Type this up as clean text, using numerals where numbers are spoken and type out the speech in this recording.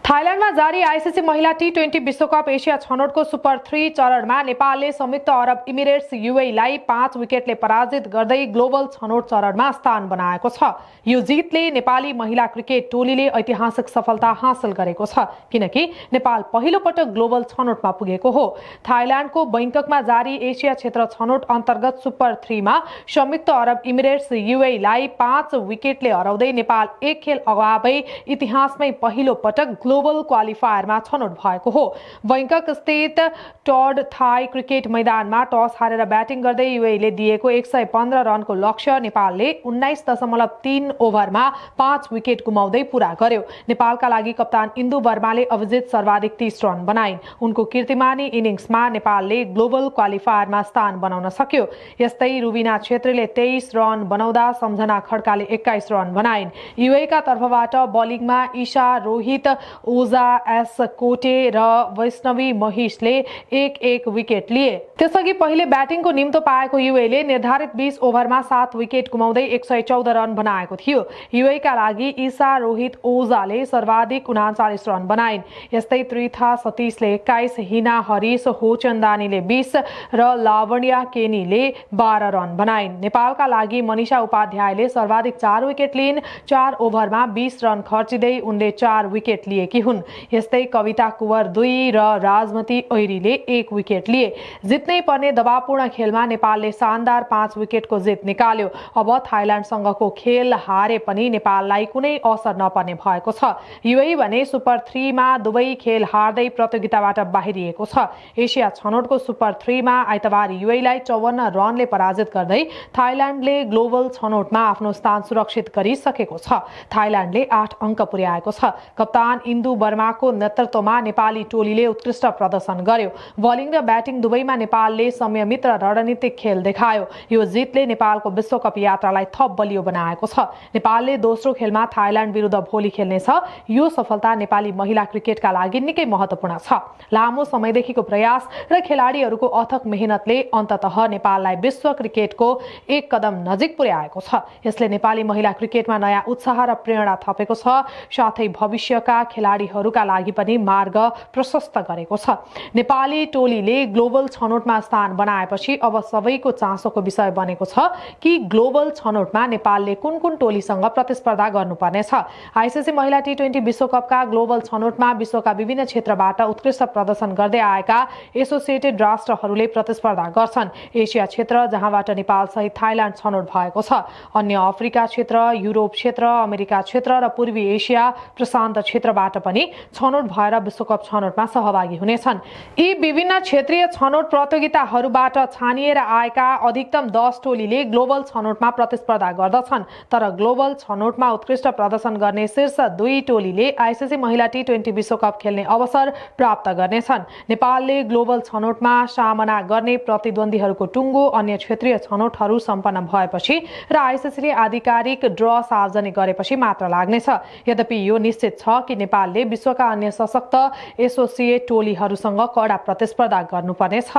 थाइल्यान्डमा जारी आईसीसी महिला टी20 विश्वकप एसिया छनौटको सुपर 3 चरणमा नेपालले संयुक्त अरब इमिरेट्स यूएईलाई 5 विकेटले पराजित गर्दै ग्लोबल छनौट चरणमा स्थान बनाएको छ। यो जितले नेपाली महिला क्रिकेट टोलीले ऐतिहासिक सफलता हासिल गरेको छ, किनकि नेपाल पहिलो पटक ग्लोबल छनौटमा पुगेको हो। थाइल्यान्डको बैंककमा जारी एसिया क्षेत्र छनौट अन्तर्गत सुपर 3 मा संयुक्त अरब इमिरेट्स यूएईलाई 5 विकेटले हराउँदै नेपाल एक खेल अगावै इतिहासमै पहिलो पटक ग्लोबल क्वालिफायरमा छनौट भएको हो। बैंकक स्थित टर्ड थाई क्रिकेट मैदानमा टस हारेर ब्याटिङ गर्दै यूएईले दिएको 115 रनको लक्ष्य नेपालले 19.3 ओभरमा 5 विकेट गुमाउँदै पूरा गर्यो। नेपालका लागि कप्तान इन्दु वर्माले अभिजित सर्वाधिक 30 रन बनाइन्। उनको कीर्तिमानी इनिङ्समा नेपालले ग्लोबल क्वालिफायरमा स्थान बनाउन सक्यो। यस्तै रुबिना छेत्रीले 23 रन बनाउँदा सम्झना खड्काले 21 रन बनाइन्। यूएईका तर्फबाट बलिङमा ईशा रोहित, ओजा एस कोटे र वैष्णवी महिषले एक विकेट लिए। त्यसअघि पहिले ब्याटिङको निम्तो पाएको यूएईले निर्धारित 20 ओभरमा 7 विकेट गुमाउँदै 114 रन बनाएको थियो। यूएईका लागि ईशा रोहित ओजाले सर्वाधिक 39 रन बनाइन्। यस्तै त्रिथा सतीशले 21, हिना हरिश होचन्दानीले 20 र लावण्या केनीले 12 रन बनाइन्। नेपालका लागि मनिषा उपाध्यायले सर्वाधिक 4 विकेट लिइन्। 4 ओभरमा 20 रन खर्चिँदै उनले 4 विकेट लिएकी हुन्। यस्तै कविता कुवर 2 र राजमती ऐरीले 1 विकेट लिए। जित्नै पर्ने दबावपूर्ण खेलमा नेपालले शानदार 5 विकेटको जित निकाल्यो। अब थाइल्यान्डसँगको खेल हारे पनि नेपाललाई कुनै असर नपर्ने भएको छ। यूएई भने सुपर 3 मा दुवै खेल हार्दै प्रतियोगिताबाट बाहिरिएको छ। एसिया छनौटको सुपर 3 मा आइतबार यूएईलाई 54 रनले पराजित गर्दै थाइल्यान्डले ग्लोबल छनौटमा आफ्नो स्थान सुरक्षित गरिसकेको छ। थाइल्यान्डले 8 अङ्क पुर्याएको छ। कप्तान इन्दु वर्माको नेतृत्वमा नेपाली टोलीले उत्कृष्ट प्रदर्शन गर्यो। बलिङ र ब्याटिङ दुवैमा नेपालले संयमित र रणनीतिक खेल देखायो। यो जितले नेपालको विश्वकप यात्रालाई थप बलियो बनाएको छ। नेपालले दोस्रो खेलमा थाइल्यान्ड विरुद्ध भोलि खेल्नेछ। यो सफलता नेपाली महिला क्रिकेटका लागि निकै महत्त्वपूर्ण छ। लामो समयदेखिको प्रयास र खेलाडीहरूको अथक मेहनतले अन्ततः नेपाललाई विश्व क्रिकेटको एक कदम नजिक पुर्याएको छ। यसले नेपाली महिला क्रिकेटमा नयाँ उत्साह र प्रेरणा थपेको छ, साथै भविष्यका खेलाडीहरूका लागि पनि मार्ग प्रशस्त गरेको छ। नेपाली टोलीले ग्लोबल छनौटमा स्थान बनाएपछि अब सबैको चासोको विषय बनेको छ कि ग्लोबल छनौटमा नेपालले कुन कुन टोलीसँग प्रतिस्पर्धा गर्नुपर्नेछ। आईसीसी महिला टी20 विश्वकपका ग्लोबल छनौटमा विश्वका विभिन्न क्षेत्रबाट उत्कृष्ट प्रदर्शन गर्दै आएका एसोसिएटेड राष्ट्रहरूले प्रतिस्पर्धा गर्छन्। एसिया क्षेत्र, जहाँबाट नेपाल सहित थाइल्यान्ड छनौट भएको छ। अन्य अफ्रिका क्षेत्र, युरोप क्षेत्र, अमेरिका क्षेत्र र पूर्वी एसिया प्रशान्त क्षेत्रबाट पनि छनौट भएर विश्वकप छनौटमा सहभागी हुनेछन्। यी विभिन्न क्षेत्रीय छनौट प्रतियोगिताहरूबाट छानिएर आएका अधिकतम 10 टोलीले ग्लोबल छनौटमा प्रतिस्पर्धा गर्दछन्। तर ग्लोबल छनौटमा उत्कृष्ट प्रदर्शन गर्ने शीर्ष 2 टोलीले आईसीसी महिला टी20 विश्वकप खेल्ने अवसर प्राप्त गर्नेछन्। नेपालले ग्लोबल छनौटमा सामना गर्ने प्रतिद्वन्दीहरूको टुङ्गो अन्य क्षेत्रीय छनौटहरू सम्पन्न भएपछि र आईसीसीले आधिकारिक ड्र सार्वजनिक गरेपछि मात्र लाग्नेछ। यद्यपि यो निश्चित छ कि नेपालले विश्वका अन्य सशक्त एसोसिएट टोलीहरूसँग कडा प्रतिस्पर्धा गर्नुपर्नेछ।